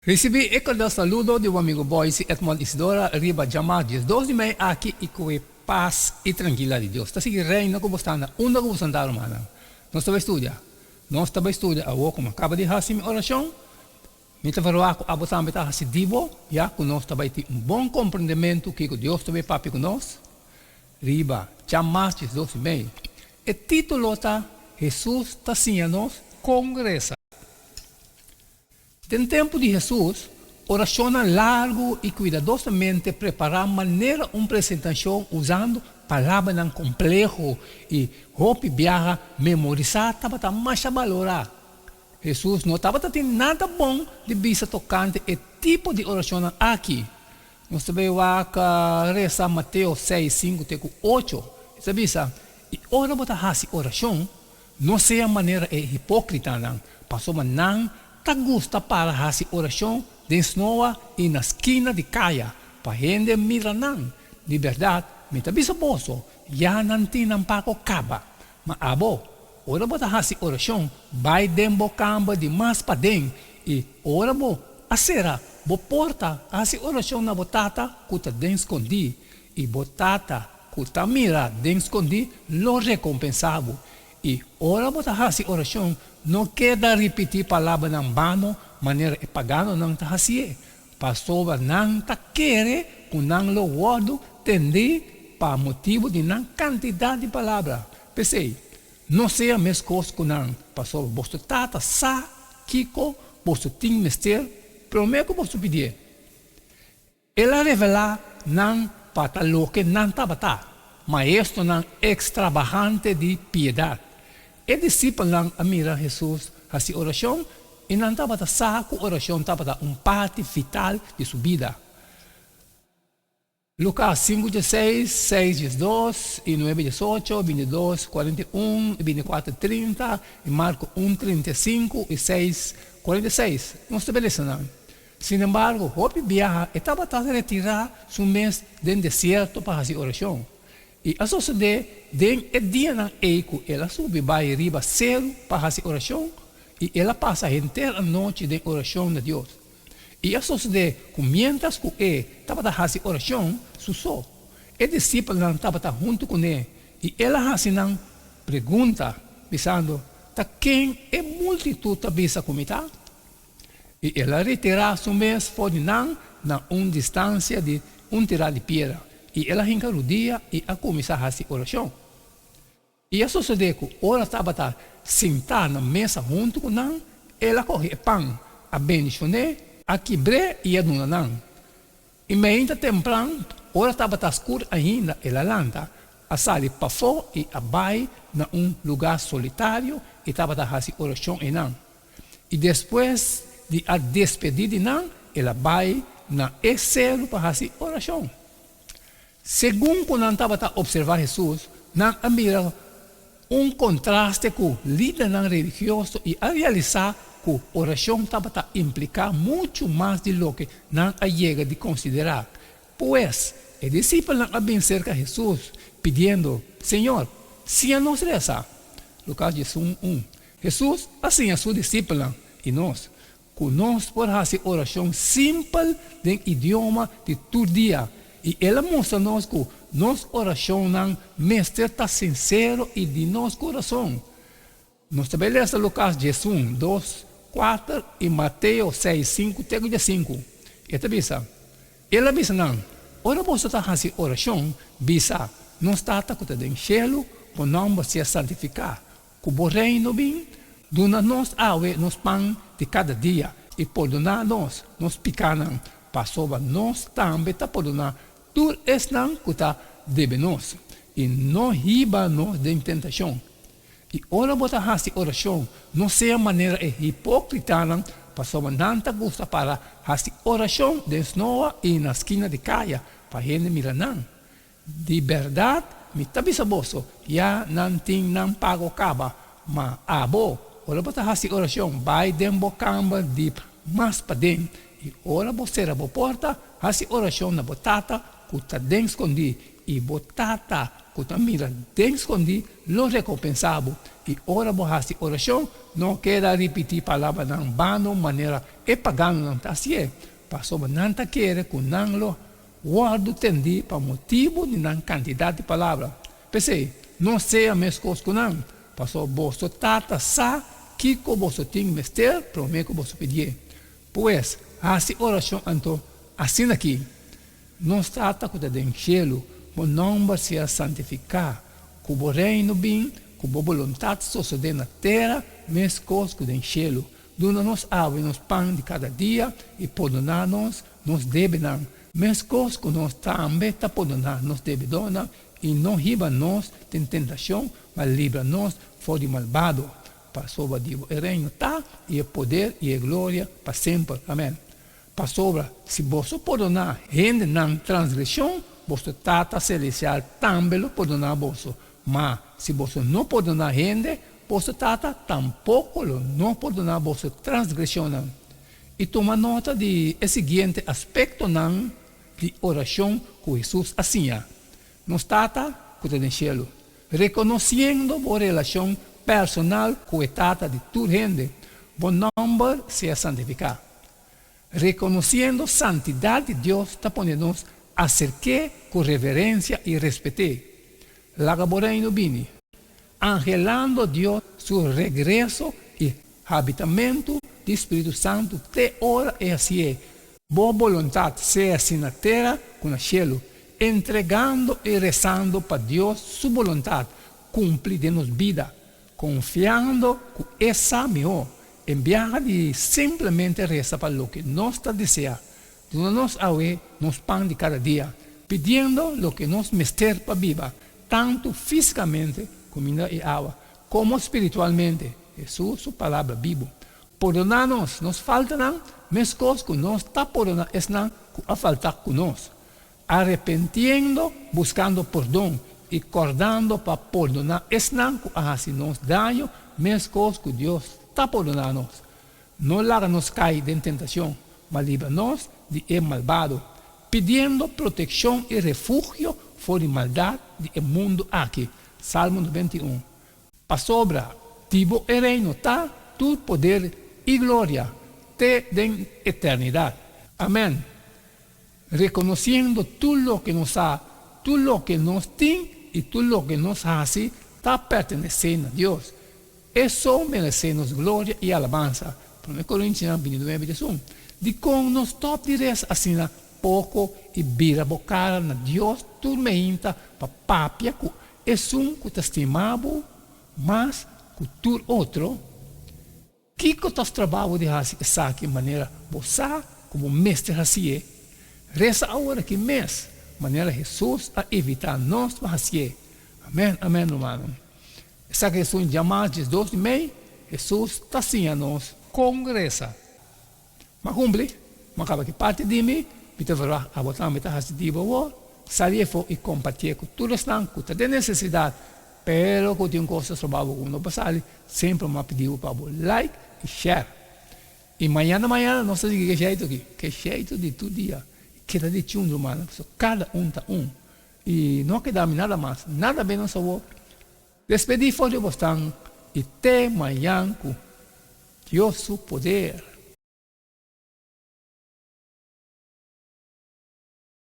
Risibí e kordial saludo di bo amigo Boyce Edmond Isidora riba djamá 12 di mei aki i ku e pas i trankila di Dios ta sigui reina ku bo sta na unda ku bo santá rumannan. Nos ta bai studia. Nos ta bai studia awor ku mi a kaba di hasi mi orashon. Mi ta verwagt ku abo tambe ta hasi di bo, ya ku nos ta bai tin un bon komprendementu kiko Dios ta bai papia ku nos riba djamá 12 di mei. E título ta Hesus ta siña nos kon resa. Den tempu di Hesus, orashonnan largu i kuidadosamente prepará manera un presentashon usando palabranan kompleho i hopi biaha memorisá tabata masha balorá. Hesus no tabata tin nada bon di bisa tokante e tipo di orashonnan aki. Nos ta bai wak resa Mateo seis, sinku te ku ocho. E ta bisa, I ora bo ta hasi orashon, No sea manera e hipókritanan, pasobra nan ta gusta para hasi orashon den snoa i na skina di kaya pa hende mira nan. Di bèrdat, mi ta bisa boso, ya nan tin nan pago kaba. Ma abo, ora bo ta hasi orashon, bai den bo kamber di mas paden, i ora bo a sera bo porta, hasi orashon na bo Tata ku ta den skondí, i bo Tata ku ta mira den skondí lo rekompensá bo. I ora bo ta hasi orashon, no keda ripití palabranan bano manera e paganonan ta hasié, pasobra nan ta kere ku nan lo wòrdu tendí pa motibu di nan kantidat di palabra. P'esei, no sea meskos ku nan, pasobra boso Tata sa kiko boso tin mester promé ku boso pidié. El a revelá nan pa ta loke nan tabata, maestronan ekstrabahante di piedat. E disipelnan a mira Hesus hasi orashon i nan tabata sa ku orashon tabata un parti vital di su bida. Lukas sinku dieseis, seis diesdos i nuebe diesocho, bintidos kuarenta i un i bintikuater 30 i Marko un 35 i seis 46. Nos ta bira lesa nan. Sin embargo, hopi biaha e tabata retirá su mes den desierto pa hasi orashon. I a sosodé den e dianan ei ku el a subi bai riba seru pa hasi orashon, i el a pasa henter anochi den orashon na Dios. I a sosodé ku miéntras ku e tabata hasi orashon su so, e disipelnan tabata huntu kuné, i el a hasi nan pregunta, bisando, Ta ken e multitut ta bisa ku mi ta? I el a retirá su mes for di nan na un distansia di un tirá di piedra, i el a hinka rudia i a kuminsá hasi orashon. I a sosodé ku ora tabata sintá na mesa huntu ku nan, el a kohe e pan, a bendishon'é, a kibr'é i a duna nan. I meinta tempran, ora tabata skur ainda, el a lanta, a sali pafó i a bai na un lugá solitario i tabata hasi orashon einan. I despues di a despedí di nan, el a bai na e seru pa hasi orashon. Segun ku nan tabata opservá Hesus, nan a mira un kontraste ku lidernan religioso i a realisá ku orashon tabata impliká muchu mas di loke nan a yega di konsiderá. Pues, e disipelnan a bin serka Hesus, pidiendo, Señor, siña nos resa. Lukas 11, un. Hesus a siña su disipelnan i nos ku nos por hasi orashon simpel den idioma di tur dia, i el a mustra nos ku nos orashonnan mester ta sinsero i di nos kurason. Nos ta bai lesa Lukas 11, dos, kuater i Mateo seis, sinku te ku diesinku. E ta bisa, El a bisa nan, Ora boso ta hasi orashon, bisa, Nos Tata ku ta den shelu, bo nòmber sea santifiká. Ku bo Reino bin, duna nos awe nos pan di kada dia, i pordoná nos nos pikánan, pasobra nos tambe ta pordoná tur esnan ku ta debe nos, i no hiba nos den tentashon. I ora bo ta hasi orashon, no sea manera e hipókritanan, pasobra nan ta gusta para hasi orashon den snoa i na skina di kaya, pa hende mira nan. Di bèrdat mi ta bisa boso, ya nan tin nan pago kaba. Ma abo, ora bo ta hasi orashon, bai den bo kamber di mas paden, i ora bo sera bo porta, hasi orashon na bo Tata ku ta den skondí, i bo Tata. ku ta mira den skondí lo rekompensá bo. I ora bo hasi orashon, no keda ripití palabranan bano manera e paganonan ta hasié, pasobra nan ta kere ku nan lo wòrdu tendí pa motibu di nan kantidat di palabra. P'esei, no sea meskos ku nan, pasobra boso Tata sa kiko boso tin mester promé ku boso pidié. Pues, hasi orashon anto asina aki, Nos Tata ku ta den shelu, bo nòmber sea santifiká, ku bo Reino bin, ku bo boluntat sosodé na tera meskos ku den shelu. Duna nos awe nos pan di kada dia i pordoná nos nos debenan, meskos ku nos tambe ta pordoná nos debedónan, i no hiba nos den tentashon, ma libra nos for di malbado. Pasobra di bo e reino ta, i e poder i e gloria pa semper. Amèn. Pasobra si boso pordoná hende nan transgreshon, boso Tata selestial tambe lo pordoná boso. Ma si boso no pordoná hende, boso Tata tampoko lo no pordoná boso transgreshonnan. I tuma nota di e siguiente aspektonan di orashon ku Hesus a siña, Nos Tata ku ta den shelu, rekonosiendo bo relashon personal ku e Tata di tur hende, bo nòmber sea santifiká. Rekonosiendo santidat di Dios ta pone nos aserk'é ku reverensia i respet'é. Laga bo Reino bini. Anhelando Dios su regreso i habitamentu di Spiritu Santu te ora e hasié, bo boluntat sea si na tera ku na shelu, entregando i resando pa Dios su boluntat kumpli den nos bida, konfiando ku e sa mihó, en biaha di simplemente resa pa loke nos ta deseá. Duna nos awe nos pan di kada dia, pidiendo loke nos mester pa biba, tantu físikamente, kuminda i awa, komo spiritualmente, Hesus su Palabra bibu. Pordoná nos nos faltanan, meskos ku nos ta pordoná esnan ku a faltá ku nos. Arepentiendo, buskando pordon i kòrdando pa pordoná esnan ku a hasi nos daño, meskos ku Dios ta pordoná nos. No laga nos kai den tentashon, ma libra nos di e malbado, pidiendo protekshon i refugio for di maldat di e mundu aki. Salmo 91. Pasobra di bo e reino ta, tur poder i gloria, te den eternidat. Amèn. Rekonosiendo tur loke nos sa, tur loke nos tin i tur loke nos hasi ta pertenesé na Dios. E so meresé nos gloria i alabansa. Promé Korintianan 29 diesun. Dikon no stòp di resa asina poko i bira bo kara na Dios tur meinta pa papia ku Esun ku ta stima bo mas ku tur otro? Kiko ta straba bo di hasi esaki manera bo sa ku bo mester hasié? Resa aworakí mes, manera Hesus a invitá nos pa hasié. Amèn, amèn, rumannan. Esaki esun djamas 12 di mei, Hesus ta siña nos kon resa. M'a kumpli, m'a kaba ki parti di mi, mi ta verwagt abo tambe ta hasi di bo awor. Sali efo i kompartié ku tur esnan ku ta den nesesidat, pero ku tin un kos ta stroba bo ku no por sali, semper m'a pidi bo pa bo like i share. I mañana mañana nos ta sigui ke sheitu aki, ke sheitu di tur dia. Keda di chun rumannan, pasobra kada un ta un. I no a keda mi nada mas, nada menos awor. Despedí for di bosnan i te mañan ku Dios su poder.